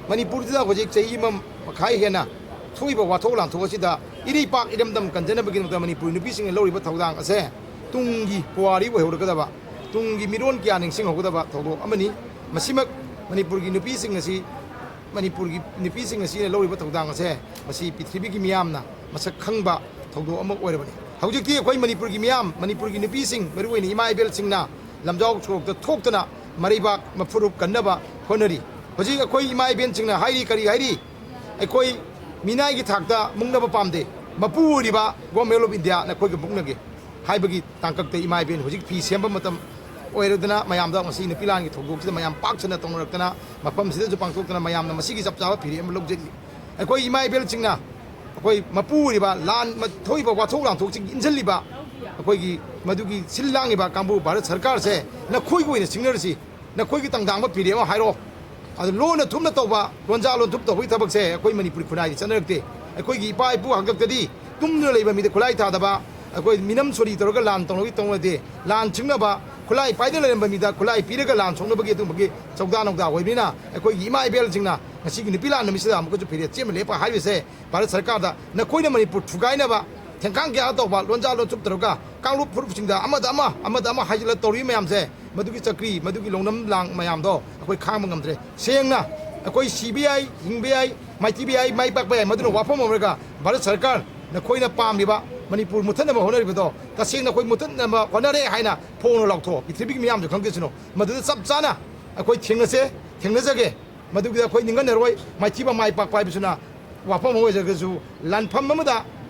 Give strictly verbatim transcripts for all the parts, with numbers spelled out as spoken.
ꯃꯅꯤꯄꯨꯔꯁꯤꯗ ꯍꯧꯖꯤꯛ ꯆꯍꯤ ꯑꯃ ꯃꯈꯥꯏ ꯍꯦꯟꯅ ꯊꯣꯛꯏꯕ ꯋꯥꯊꯣꯛ ꯂꯥꯟꯊꯣꯛ ꯑꯁꯤꯗ ꯏꯔꯩꯄꯥꯛ ꯏꯔꯝꯗꯝ ꯀꯟꯖꯅꯕꯒꯤꯗꯃꯛꯇ ꯃꯅꯤꯄꯨꯔ ꯅꯨꯄꯤꯁꯤꯡꯅ ꯂꯧꯔꯤꯕ ꯊꯧꯗꯥꯡ ꯑꯁꯦ ꯇꯨꯡꯒꯤ ꯄꯨꯋꯥꯔꯤ ꯑꯣꯏꯍꯧꯔꯒꯗꯕ, ꯇꯨꯡꯒꯤ ꯃꯤꯔꯣꯟ ꯀꯌꯥ ꯅꯤꯡꯁꯤꯡꯍꯧꯒꯗꯕ ꯊꯧꯗꯣꯛ ꯑꯃꯅꯤ꯫ ꯃꯁꯤꯃꯛ ꯃꯅꯤꯄꯨꯔꯒꯤ ꯅꯨꯄꯤꯁꯤꯡ ꯑꯁꯤ, ꯃꯅꯤꯄꯨꯔꯒꯤ ꯅꯨꯄꯤꯁꯤꯡ ꯑꯁꯤꯅ ꯂꯧꯔꯤꯕ ꯊꯧꯗꯥꯡ ꯑꯁꯦ ꯃꯁꯤ ꯄ꯭ꯔꯤꯊꯤꯕꯤꯒꯤ ꯃꯤꯌꯥꯝꯅ ꯃꯁꯛ ꯈꯪꯕ ꯊꯧꯗꯣꯛ ꯑꯃ ꯑꯣꯏꯔꯕꯅꯤ꯫ ꯍꯧꯖꯤꯛꯇꯤ ꯑꯩꯈꯣꯏ ꯃꯅꯤꯄꯨꯔꯒꯤ ꯃꯤꯌꯥꯝ, ꯃꯅꯤꯄꯨꯔꯒꯤ ꯅꯨꯄꯤꯁꯤꯡ, ꯃꯔꯨꯑꯣꯏꯅ ꯏꯃꯥ ꯏꯕꯦꯜꯁꯤꯡꯅ ꯂꯝꯖꯥꯎ ꯁꯣꯔꯣꯛꯇ ꯊꯣꯛꯇꯅ ꯃꯔꯩꯕꯥꯛ ꯃꯐꯨꯔꯨꯞ ꯀꯟꯅꯕ ꯍꯣꯠꯅꯔꯤ꯫ ꯍꯧꯖꯤꯛ ꯑꯩꯈꯣꯏ ꯏꯃꯥ ꯏꯕꯦꯜꯁꯤꯡꯅ ꯍꯥꯏꯔꯤ, ꯀꯔꯤ ꯍꯥꯏꯔꯤ? ꯑꯩꯈꯣꯏ ꯃꯤꯅꯥꯏꯒꯤ ꯊꯥꯛꯇ ꯃꯨꯛꯅꯕ ꯄꯥꯝꯗꯦ, ꯃꯄꯨ ꯑꯣꯏꯔꯤꯕ Government of India ꯅꯈꯣꯏꯒ ꯃꯨꯛꯅꯒꯦ ꯍꯥꯏꯕꯒꯤ ꯇꯥꯡꯀꯛꯇ ꯏꯃꯥ ꯏꯕꯦꯜ ꯍꯧꯖꯤꯛ ꯐꯤ ꯁꯦꯝꯕ ꯃꯇꯝ ꯑꯣꯏꯔꯗꯅ, ꯃꯌꯥꯝꯗ ꯉꯁꯤ ꯅꯨꯄꯤ ꯂꯥꯟꯒꯤ ꯊꯧꯗꯣꯛꯁꯤꯗ ꯃꯌꯥꯝ ꯄꯥꯛ ꯁꯟꯅ ꯇꯧꯅꯔꯛꯇꯅ, ꯃꯐꯝꯁꯤꯗꯁꯨ ꯄꯥꯡꯊꯣꯛꯇꯅ ꯃꯌꯥꯝꯅ ꯃꯁꯤꯒꯤ ꯆꯞ ꯆꯥꯕ ꯐꯤꯔꯦꯞ ꯑꯃ ꯂꯧꯖꯔꯤ꯫ ꯑꯩꯈꯣꯏ ꯏꯃꯥ ꯏꯕꯦꯜꯁꯤꯡꯅ ꯑꯩꯈꯣꯏ ꯃꯄꯨ ꯑꯣꯏꯔꯤꯕ ꯂꯥꯟ ꯊꯣꯛꯏꯕ ꯋꯥꯊꯣꯛ ꯂꯥꯟꯊꯣꯛꯁꯤꯡ ꯏꯟꯁꯤꯜꯂꯤꯕ ꯑꯩꯈꯣꯏꯒꯤ ꯃꯗꯨꯒꯤ ꯁꯤꯜ ꯂꯥꯡꯉꯤꯕ ꯀꯥꯡꯕꯨ ꯚꯥꯔꯠ ꯁꯔꯀꯥꯔꯁꯦ ꯅꯈꯣꯏꯒꯤ ꯑꯣꯏꯅ ꯁꯤꯡꯅꯔꯁꯤ, ꯅꯈꯣꯏꯒꯤ ꯇꯪꯗꯥꯡꯕ ꯐꯤꯔꯦꯞ ꯑꯃ ꯍꯥꯏꯔꯛꯑꯣ꯫ ꯑꯗꯨ ꯂꯣꯟꯅ ꯊꯨꯞꯅ ꯇꯧꯕ, ꯂꯣꯟꯖꯥ ꯂꯣꯟꯊꯨꯞ ꯇꯧꯕꯒꯤ ꯊꯕꯛꯁꯦ ꯑꯩꯈꯣꯏ ꯃꯅꯤꯄꯨꯔꯤ ꯈꯨꯟꯅꯥꯏꯗꯤ ꯆꯠꯅꯔꯛꯇꯦ꯫ ꯑꯩꯈꯣꯏꯒꯤ ꯏꯄꯥ ꯏꯄꯨ ꯍꯥꯛꯇꯛꯇꯗꯤ ꯇꯨꯝꯗꯨꯅ ꯂꯩꯕ ꯃꯤꯗ ꯈꯨꯠꯂꯥꯏ ꯊꯥꯗꯕ, ꯑꯩꯈꯣꯏ ꯃꯤꯅꯝ ꯁꯣꯔꯤ ꯇꯧꯔꯒ ꯂꯥꯟ ꯇꯧꯅꯕꯒꯤ ꯇꯧꯅꯗꯦ꯫ ꯂꯥꯟ ꯆꯤꯡꯅꯕ, ꯈꯨꯠꯂꯥꯏ ꯄꯥꯏꯗꯨꯅ ꯂꯩꯔꯝꯕ ꯃꯤꯗ ꯈꯨꯠꯂꯥꯏ ꯄꯤꯔꯒ ꯂꯥꯟ ꯁꯣꯛꯅꯕꯒꯤ ꯑꯗꯨꯒꯨꯝꯕꯒꯤ ꯆꯧꯗꯥ ꯅꯧꯗꯥ ꯑꯣꯏꯕꯅꯤꯅ, ꯑꯩꯈꯣꯏꯒꯤ ꯏꯃꯥ ꯏꯕꯦꯜꯁꯤꯡꯅ ꯉꯁꯤꯒꯤ ꯅꯨꯄꯤ ꯂꯥꯟ ꯅꯨꯃꯤꯠꯁꯤꯗ ꯑꯃꯨꯛꯀꯁꯨ ꯐꯤꯔꯦꯞ ꯆꯦꯝꯅ ꯂꯦꯞꯄ ꯍꯥꯏꯔꯤꯕꯁꯦ ꯚꯥꯔꯠ ꯁꯔꯀꯥꯔꯗ ꯅꯈꯣꯏꯅ ꯃꯅꯤꯄꯨꯔ ꯊꯨꯒꯥꯏꯅꯕ ꯊꯦꯡꯀꯥꯡ ꯀꯌꯥ ꯇꯧꯕ, ꯂꯣꯟꯖꯥ ꯂꯣꯟꯊꯨꯞ ꯇꯧꯔꯒ ꯀꯥꯡꯂꯨꯞ ꯐꯨꯔꯨꯞꯁꯤꯡꯗ ꯑꯃꯗ ꯑꯃ, ꯑꯃꯗ ꯑꯃ ꯍꯥꯏꯖꯤꯜꯂ ꯇꯧꯔꯤ ꯃꯌꯥꯝꯁꯦ, ꯃꯗꯨꯒꯤ ꯆꯀ꯭ꯔꯤ, ꯃꯗꯨꯒꯤ ꯂꯧꯅꯝ ꯂꯥꯡ ꯃꯌꯥꯝꯗꯣ ꯑꯩꯈꯣꯏ ꯈꯥꯡꯕ ꯉꯝꯗ꯭ꯔꯦ꯫ ꯁꯦꯡꯅ ꯑꯩꯈꯣꯏ ꯁꯤꯕ ꯌꯥꯏ, ꯍꯤꯡꯕ ꯌꯥꯏ, ꯃꯥꯏꯊꯤꯕ ꯌꯥꯏ, ꯃꯥꯏ ꯄꯥꯛꯄ ꯌꯥꯏ, ꯃꯗꯨꯅ ꯋꯥꯐꯝ ꯑꯣꯏꯔꯒ ꯚꯥꯔꯠ ꯁꯔꯀꯥꯔ ꯅꯈꯣꯏꯅ ꯄꯥꯝꯂꯤꯕ ꯃꯅꯤꯄꯨꯔ ꯃꯨꯠꯊꯠꯅꯕ ꯍꯣꯠꯅꯔꯤꯕꯗꯣ ꯇꯁꯦꯡꯅ ꯑꯩꯈꯣꯏ ꯃꯨꯠꯊꯠꯅꯕ ꯍꯣꯠꯅꯔꯦ ꯍꯥꯏꯅ ꯐꯣꯡꯅ ꯂꯥꯎꯊꯣꯛꯑꯣ, ꯄ꯭ꯔꯤꯊꯤꯕꯤꯒꯤ ꯃꯤꯌꯥꯝꯁꯨ ꯈꯪꯖꯁꯅꯨ꯫ ꯃꯗꯨꯗ ꯆꯞ ꯆꯥꯅ ꯑꯩꯈꯣꯏ ꯊꯦꯡꯅꯁꯦ, ꯊꯦꯡꯅꯖꯒꯦ꯫ ꯃꯗꯨꯒꯤꯗ ꯑꯩꯈꯣꯏ ꯅꯤꯡꯍꯟꯅꯔꯣꯏ꯫ ꯃꯥꯏꯊꯤꯕ ꯃꯥꯏ ꯄꯥꯛꯄ ꯍꯥꯏꯕꯁꯤꯅ ꯋꯥꯐꯝ ꯑꯃ ꯑꯣꯏꯖꯔꯒꯁꯨ, ꯂꯥꯟꯐꯝ ꯑꯃꯗ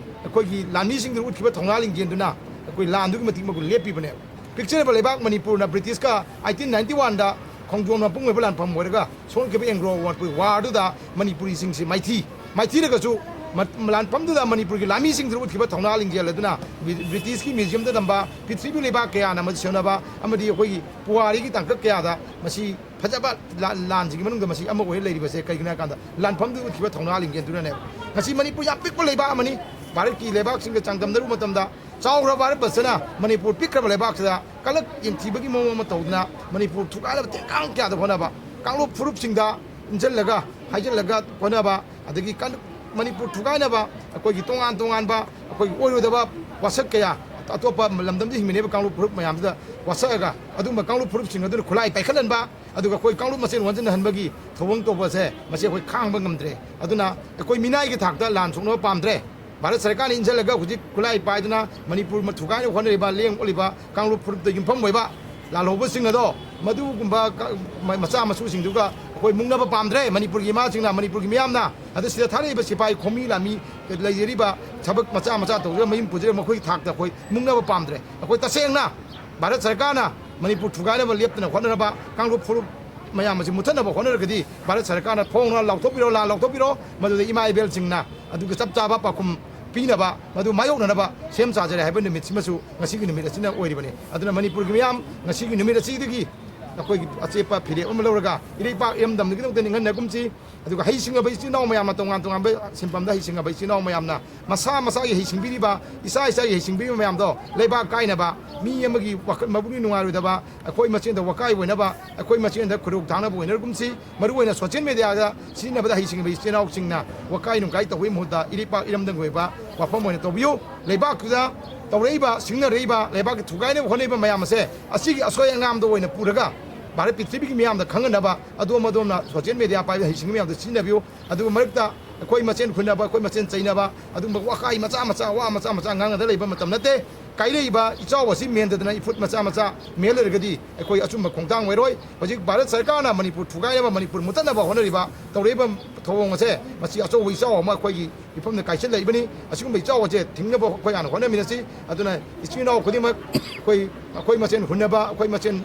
ꯑꯩꯈꯣꯏꯒꯤ ꯂꯥꯟꯃꯤꯁꯤꯡꯗꯨꯅ ꯎꯠꯈꯤꯕ ꯊꯧꯅꯥ ꯂꯤꯡꯖꯦꯜꯗꯨꯅ ꯑꯩꯈꯣꯏ ꯂꯥꯟꯗꯨꯒꯤ ꯃꯇꯤꯛ ꯃꯒꯨꯟ ꯂꯦꯞꯄꯤꯕꯅꯦꯕ꯫ ꯄꯤꯛꯆꯔꯤꯕ ꯂꯩꯕꯥꯛ ꯃꯅꯤꯄꯨꯔꯅ ꯕ꯭ꯔꯤꯇꯤꯁꯀ eighteen ninety one ꯗ ꯈꯣꯡꯖꯣꯝ ꯃꯄꯨꯡ ꯑꯣꯏꯕ ꯂꯥꯟꯐꯝ ꯑꯣꯏꯔꯒ ꯁꯣꯛꯈꯤꯕ ꯑꯦꯡꯒ꯭ꯂꯣ ꯃꯅꯤꯄꯨꯔ ꯋꯥꯔꯗꯨꯗ ꯃꯅꯤꯄꯨꯔꯤꯁꯤꯡꯁꯤ ꯃꯥꯏꯊꯤ, ꯃꯥꯏꯊꯤꯔꯒꯁꯨ ꯃ-, ꯂꯥꯟꯐꯝꯗꯨꯗ ꯃꯅꯤꯄꯨꯔꯒꯤ ꯂꯥꯟꯃꯤꯁꯤꯡꯗꯨꯅ ꯎꯠꯈꯤꯕ ꯊꯧꯅꯥ ꯂꯤꯡꯖꯦꯜ ꯑꯗꯨꯅ ꯕ꯭ꯔꯤ-, ꯕ꯭ꯔꯤꯇꯤꯁꯀꯤ ꯃ꯭ꯌꯨꯖꯤꯌꯝꯗ ꯊꯝꯕ, ꯄ꯭ꯔꯤꯊꯤꯕꯤ ꯂꯩꯕꯥꯛ ꯀꯌꯥꯅ ꯃꯗꯨ ꯁꯦꯝꯅꯕ ꯑꯃꯗꯤ ꯑꯩꯈꯣꯏꯒꯤ ꯄꯨꯋꯥꯔꯤꯒꯤ ꯇꯥꯡꯀꯛ ꯀꯌꯥꯗ ꯃꯁꯤ ꯐꯖꯕ ꯂꯥ-, ꯂꯥꯟꯁꯤꯒꯤ ꯃꯅꯨꯡꯗ ꯃꯁꯤ ꯑꯃ ꯑꯣꯏꯔ ꯂꯩꯔꯤꯕꯁꯦ ꯀꯩꯒꯤꯅꯣ ꯍꯥꯏ ꯀꯥꯟꯗ ꯂꯥꯟꯐꯝꯗꯨ ꯎꯠꯈꯤꯕ ꯊꯧꯅꯥ ꯂꯤꯡꯖꯦꯜꯗꯨꯅꯅꯦꯕ꯫ ꯉꯁꯤ ꯃꯅꯤꯄꯨꯔ ꯌꯥꯝ ꯄꯤꯛꯄ ꯂꯩꯕꯥꯛ ꯑꯃꯅꯤ, ꯚꯥꯔꯠꯀꯤ ꯂꯩꯕꯥꯛꯁꯤꯡꯒ ꯆꯥꯡꯗꯝꯅꯔꯨꯕ ꯃꯇꯝꯗ꯫ ꯆꯥꯎꯈ꯭ꯔꯕ ꯚꯥꯔꯠ ꯕꯔꯁꯅ ꯃꯅꯤꯄꯨꯔ ꯄꯤꯛꯈ꯭ꯔꯕ ꯂꯩꯕꯥꯛꯁꯤꯗ ꯀꯂꯛ ꯌꯦꯡꯊꯤꯕꯒꯤ ꯃꯑꯣꯡ ꯑꯃ ꯇꯧꯗꯨꯅ ꯃꯅꯤꯄꯨꯔ ꯊꯨꯒꯥꯏꯅꯕ ꯇꯦꯡꯀꯥꯡ ꯀꯌꯥꯗ ꯍꯣꯠꯅꯕ, ꯀꯥꯡꯂꯨꯞ ꯐꯨꯔꯨꯞꯁꯤꯡꯗ ꯏꯟꯁꯤꯜꯂꯒ, ꯍꯥꯏꯖꯤꯜꯂꯒ ꯍꯣꯠꯅꯕ, ꯑꯗꯒꯤ ꯀꯟ-, ꯃꯅꯤꯄꯨꯔ ꯊꯨꯒꯥꯏꯅꯕ, ꯑꯩꯈꯣꯏꯒꯤ ꯇꯣꯉꯥꯟ ꯇꯣꯉꯥꯟꯕ ꯑꯩꯈꯣꯏꯒꯤ ꯑꯣꯏꯔꯣꯏꯗꯕ ꯋꯥꯁꯛ ꯀꯌꯥ ꯑꯇꯣꯞꯄ ꯂꯝꯗꯝꯗ ꯍꯤꯡꯃꯤꯟꯅꯔꯤꯕ ꯀꯥꯡꯂꯨꯞ ꯐꯨꯔꯨꯞ ꯃꯌꯥꯝꯁꯤꯗ ꯋꯥꯁꯛꯑꯒ, ꯑꯗꯨꯒꯨꯝꯕ ꯀꯥꯡꯂꯨꯞ ꯐꯨꯔꯨꯞꯁꯤꯡ ꯑꯗꯨꯅ ꯈꯨꯠꯂꯥꯏ ꯄꯥꯏꯈꯠꯍꯟꯕ, ꯑꯗꯨꯒ ꯑꯩꯈꯣꯏ ꯀꯥꯡꯂꯨꯞ ꯃꯁꯦꯟ ꯑꯣꯟꯁꯤꯟꯅꯍꯟꯕꯒꯤ ꯊꯧꯑꯣꯡ ꯇꯧꯕꯁꯦ, ꯃꯁꯤ ꯑꯩꯈꯣꯏ ꯈꯥꯡꯕ ꯉꯝꯗ꯭ꯔꯦ꯫ ꯑꯗꯨꯅ ꯑꯩꯈꯣꯏ ꯃꯤꯅꯥꯏꯒꯤ ꯊꯥꯛꯇ ꯂꯥꯟ ꯁꯣꯛꯅꯕ ꯄꯥꯝꯗ꯭ꯔꯦ꯫ ꯚꯥꯔꯠ ꯁꯔꯀꯥꯔꯅ ꯏꯟꯁꯤꯜꯂꯒ ꯍꯧꯖꯤꯛ ꯈꯨꯠꯂꯥꯏ ꯄꯥꯏꯗꯨꯅ ꯃꯅꯤꯄꯨꯔ ꯊꯨꯒꯥꯏꯅꯕ ꯍꯣꯠꯅꯔꯤꯕ, ꯂꯦꯡ ꯑꯣꯠꯂꯤꯕ ꯀꯥꯡꯂꯨꯞ ꯐꯨꯔꯨꯞꯇ ꯌꯨꯝꯐꯝ ꯑꯣꯏꯕ ꯂꯥꯜꯍꯧꯕꯁꯤꯡ ꯑꯗꯣ, ꯃꯗꯨꯒꯨꯝꯕ ꯀ-, ꯃ-, ꯃꯆꯥ ꯃꯁꯨꯁꯤꯡꯗꯨꯒ ꯑꯩꯈꯣꯏ ꯃꯨꯛꯅꯕ ꯄꯥꯝꯗ꯭ꯔꯦ꯫ ꯃꯅꯤꯄꯨꯔꯒꯤ ꯏꯃꯥꯁꯤꯡꯅ, ꯃꯅꯤꯄꯨꯔꯒꯤ ꯃꯤꯌꯥꯝꯅ, ꯑꯗꯨ ꯁꯤꯗ ꯊꯥꯔꯛꯏꯕ ꯁꯤꯐꯥꯏ ꯈꯣꯃꯤ ꯂꯥꯃꯤ ꯂꯩꯖꯔꯤꯕ ꯊꯕꯛ ꯃꯆꯥ ꯃꯆꯥ ꯇꯧꯖꯔꯤꯕ ꯃꯌꯨꯝ ꯄꯨꯖꯔꯤꯕ ꯃꯈꯣꯏꯒꯤ ꯊꯥꯛꯇ ꯑꯩꯈꯣꯏ ꯃꯨꯛꯅꯕ ꯄꯥꯝꯗ꯭ꯔꯦ꯫ ꯑꯩꯈꯣꯏ ꯇꯁꯦꯡꯅ ꯚꯥꯔꯠ ꯁꯔꯀꯥꯔꯅ ꯃꯅꯤꯄꯨꯔ ꯊꯨꯒꯥꯏꯅꯕ ꯂꯦꯞꯇꯅ ꯍꯣꯠꯅꯔꯕ ꯀꯥꯡꯂꯨꯞ ꯐꯨꯔꯨꯞ ꯃꯌꯥꯝ ꯑꯁꯤ ꯃꯨꯠꯊꯠꯅꯕ ꯍꯣꯠꯅꯔꯒꯗꯤ, ꯚꯥꯔꯠ ꯁꯔꯀꯥꯔꯅ ꯐꯣꯡꯅ ꯂꯥꯎꯊꯣꯛꯄꯤꯔꯣ, ꯂꯥꯟ ꯂꯥꯎꯊꯣꯛꯄꯤꯔꯣ, ꯃꯗꯨꯗ ꯏꯃꯥ ꯏꯕꯦꯜꯁꯤꯡꯅ ꯑꯗꯨꯒꯤ ꯆꯞ ꯆꯥꯕ ꯄꯥꯎꯈꯨꯝ ꯄꯤꯅꯕ, ꯃꯗꯨ ꯃꯥꯌꯣꯛꯅꯅꯕ ꯁꯦꯝ ꯁꯥꯖꯔꯦ ꯍꯥꯏꯕ ꯅꯨꯃꯤꯠꯁꯤꯃꯁꯨ ꯉꯁꯤꯒꯤ ꯅꯨꯃꯤꯠ ꯑꯁꯤꯅ ꯑꯣꯏꯔꯤꯕꯅꯤ꯫ ꯑꯗꯨꯅ ꯃꯅꯤꯄꯨꯔꯒꯤ ꯃꯤꯌꯥꯝ, ꯉꯁꯤꯒꯤ ꯅꯨꯃꯤꯠ ꯑꯁꯤꯗꯒꯤ ꯑꯩꯈꯣꯏꯒꯤ ꯑꯆꯦꯠꯄ ꯐꯤꯔꯦꯞ ꯑꯃ ꯂꯧꯔꯒ, ꯏꯔꯩꯄꯥꯛ ꯏꯔꯝꯗꯝꯗꯒꯤꯗꯃꯛꯇ ꯅꯤꯡꯍꯟꯅꯒꯨꯝꯁꯤ꯫ ꯑꯗꯨꯒ ꯍꯩꯁꯤꯡꯉꯕ ꯏꯆꯤꯜ ꯏꯅꯥꯎ ꯃꯌꯥꯝꯅ, ꯇꯣꯉꯥꯟ ꯇꯣꯉꯥꯟꯕ ꯁꯤꯟꯐꯝꯗ ꯍꯩꯁꯤꯡꯉꯕ ꯏꯆꯤꯜ ꯏꯅꯥꯎ ꯃꯌꯥꯝꯅ ꯃꯁꯥ ꯃꯁꯥꯒꯤ ꯍꯩꯁꯤꯡꯕꯤꯔꯤꯕ, ꯏꯁꯥ ꯏꯁꯥꯒꯤ ꯍꯩꯁꯤꯡꯕꯤꯔꯤꯕ ꯃꯌꯥꯝꯗꯣ ꯂꯩꯕꯥꯛ ꯀꯥꯏꯅꯕ, ꯃꯤ ꯑꯃꯒꯤ ꯋꯥꯈꯜ, ꯃꯕꯨꯛꯅꯤꯡ ꯅꯨꯡꯉꯥꯏꯔꯣꯏꯗꯕ, ꯑꯩꯈꯣꯏ ꯃꯁꯦꯟꯗ ꯋꯥꯀꯥꯏ ꯑꯣꯏꯅꯕ, ꯑꯩꯈꯣꯏ ꯃꯁꯦꯟꯗ ꯈꯨꯗꯣꯡ ꯊꯥꯅꯕ ꯑꯣꯏꯅꯔꯒꯨꯝꯁꯤ꯫ ꯃꯔꯨꯑꯣꯏꯅ ꯁꯣꯁꯤꯌꯦꯜ ꯃꯦꯗꯤꯌꯥꯗ ꯁꯤꯖꯤꯟꯅꯕꯗ ꯍꯩꯁꯤꯡꯉꯕ ꯏꯆꯤꯜ ꯏꯅꯥꯎꯁꯤꯡꯅ ꯋꯥꯀꯥꯏ ꯅꯨꯡꯀꯥꯏ ꯇꯧꯕꯒꯤ ꯃꯍꯨꯠꯇ ꯏꯔꯩꯄꯥꯛ ꯏꯔꯝꯗꯝꯒꯤ ꯑꯣꯏꯕ ꯋꯥꯐꯝ ꯑꯣꯏꯅ ꯇꯧꯕꯤꯌꯨ꯫ ꯂꯩꯕꯥꯛꯇꯨꯗ ꯇꯧꯔꯛꯏꯕ, ꯁꯤꯡꯅꯔꯛꯏꯕ, ꯂꯩꯕꯥꯛꯀꯤ ꯊꯨꯒꯥꯏꯅꯕ ꯍꯣꯠꯅꯔꯤꯕ ꯃꯌꯥꯝ ꯑꯁꯦ ꯑꯁꯤꯒꯤ ꯑꯁꯣꯏ ꯑꯉꯥꯝꯗ ꯑꯣꯏꯅ ꯄꯨꯔꯒ ꯚꯥꯔꯠ ꯄ꯭ꯔꯤꯊꯤꯕꯤꯒꯤ ꯃꯤꯌꯥꯝꯗ ꯈꯪꯍꯟꯅꯕ ꯑꯗꯣꯝ ꯑꯗꯣꯝꯅ ꯁꯣꯁꯤꯌꯦꯜ ꯃꯦꯗꯤꯌꯥ ꯄꯥꯏꯕ ꯍꯩꯁꯤꯡꯕ ꯃꯌꯥꯝꯗꯣ ꯁꯤꯖꯤꯟꯅꯕꯤꯌꯨ꯫ ꯑꯗꯨꯒ ꯃꯔꯛꯇ ꯑꯩꯈꯣꯏ ꯃꯁꯦꯟ ꯍꯨꯟꯅꯕ, ꯑꯩꯈꯣꯏ ꯃꯁꯦꯟ ꯆꯩꯅꯕ, ꯑꯗꯨꯒꯨꯝꯕ ꯋꯥꯀꯥꯏ ꯃꯆꯥ ꯃꯆꯥ, ꯋꯥ ꯃꯆꯥ ꯃꯆꯥ ꯉꯥꯡꯅꯗ ꯂꯩꯕ ꯃꯇꯝ ꯅꯠꯇꯦ꯫ ꯀꯥꯏꯔꯛꯏꯕ ꯏꯆꯥꯎ ꯑꯁꯤ ꯃꯦꯟꯗꯗꯅ ꯏꯐꯨꯠ ꯃꯆꯥ ꯃꯆꯥ ꯃꯦꯜ ꯂꯩꯔꯒꯗꯤ ꯑꯩꯈꯣꯏ ꯑꯆꯨꯝꯕ ꯈꯣꯡꯊꯥꯡ ꯑꯣꯏꯔꯣꯏ꯫ ꯍꯧꯖꯤꯛ ꯚꯥꯔꯠ ꯁꯔꯀꯥꯔꯅ ꯃꯅꯤꯄꯨꯔ ꯊꯨꯒꯥꯏꯅꯕ, ꯃꯅꯤꯄꯨꯔ ꯃꯨꯠꯇꯅꯕ ꯍꯣꯠꯅꯔꯤꯕ, ꯇꯧꯔꯛꯏꯕ ꯊꯧꯑꯣꯡ ꯑꯁꯦ, ꯃꯁꯤ ꯑꯆꯧꯕ ꯏꯆꯥꯎ ꯑꯃ ꯑꯩꯈꯣꯏꯒꯤ ꯃꯤꯐꯝꯗ ꯀꯥꯏꯁꯤꯜꯂꯛꯏꯕꯅꯤ꯫ ꯑꯁꯤꯒꯨꯝꯕ ꯏꯆꯥꯎ ꯑꯁꯦ ꯊꯤꯡꯅꯕ ꯑꯩꯈꯣꯏ ꯍꯥꯟꯅ ꯍꯣꯠꯅꯃꯤꯟꯅꯁꯤ꯫ ꯑꯗꯨꯅ ꯏꯆꯤꯜ ꯏꯅꯥꯎ ꯈꯨꯗꯤꯡꯃꯛ ꯑꯩꯈꯣꯏ, ꯑꯩꯈꯣꯏ ꯃꯁꯦꯟ ꯍꯨꯟꯅꯕ, ꯑꯩꯈꯣꯏ ꯃꯁꯦꯟ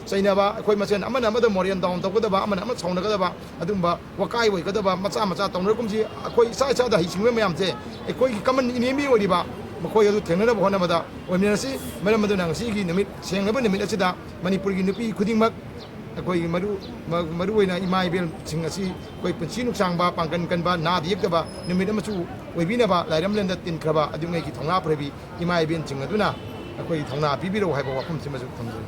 ꯆꯩꯅꯕ, ꯑꯩꯈꯣꯏ ꯃꯁꯦꯟ ꯑꯃꯅ ꯑꯃꯗ ꯃꯣꯔꯦꯜ ꯗꯥꯎꯟ ꯇꯧꯒꯗꯕ, ꯑꯃꯅ ꯑꯃ ꯁꯥꯎꯅꯒꯗꯕ, ꯑꯗꯨꯒꯨꯝꯕ ꯋꯥꯀꯥꯏ ꯑꯣꯏꯒꯗꯕ ꯃꯆꯥ ꯃꯆꯥ ꯇꯧꯅꯔꯒꯨꯝꯁꯤ꯫ ꯑꯩꯈꯣꯏ ꯏꯁꯥ ꯏꯁꯥꯗ ꯍꯩꯁꯤꯡꯕ ꯃꯌꯥꯝꯁꯦ, ꯑꯩꯈꯣꯏꯒꯤ ꯀꯃꯟ ꯏꯅꯦꯃꯤ ꯑꯣꯏꯔꯤꯕ ꯃꯈꯣꯏ ꯑꯗꯨ ꯊꯦꯡꯅꯅꯕ ꯍꯣꯠꯅꯕꯗ ꯑꯣꯏꯃꯤꯟꯅꯁꯤ꯫ ꯃꯔꯝ ꯑꯗꯨꯅ ꯉꯁꯤꯒꯤ ꯅꯨꯃꯤꯠ, ꯁꯦꯡꯂꯕ ꯅꯨꯃꯤꯠ ꯑꯁꯤꯗ ꯃꯅꯤꯄꯨꯔꯒꯤ ꯅꯨꯄꯤ ꯈꯨꯗꯤꯡꯃꯛ, ꯑꯩꯈꯣꯏꯒꯤ ꯃꯔꯨ-, ꯃ-, ꯃꯔꯨꯑꯣꯏꯅ ꯏꯃꯥ ꯏꯕꯦꯜꯁꯤꯡ ꯑꯁꯤ ꯑꯩꯈꯣꯏ ꯄꯨꯟꯁꯤ ꯅꯨꯡꯁꯥꯡꯕ, ꯄꯥꯡꯒꯟ ꯀꯟꯕ, ꯅꯥꯗ ꯌꯦꯛꯇꯕ ꯅꯨꯃꯤꯠ ꯑꯃꯁꯨ ꯑꯣꯏꯕꯤꯅꯕ, ꯂꯥꯏꯔꯝꯂꯦꯟꯗ ꯇꯤꯟꯈ꯭ꯔꯕ ꯑꯗꯨꯉꯩꯒꯤ ꯊꯧꯅꯥ ꯐꯔꯕꯤ ꯏꯃꯥ ꯏꯕꯦꯜꯁꯤꯡ ꯑꯗꯨꯅ ꯑꯩꯈꯣꯏꯒꯤ ꯊꯧꯅꯥ ꯄꯤꯕꯤꯔꯛꯎ ꯍꯥꯏꯕ ꯋꯥꯐꯝꯁꯤꯃꯁꯨ ꯊꯝꯖꯔꯤ꯫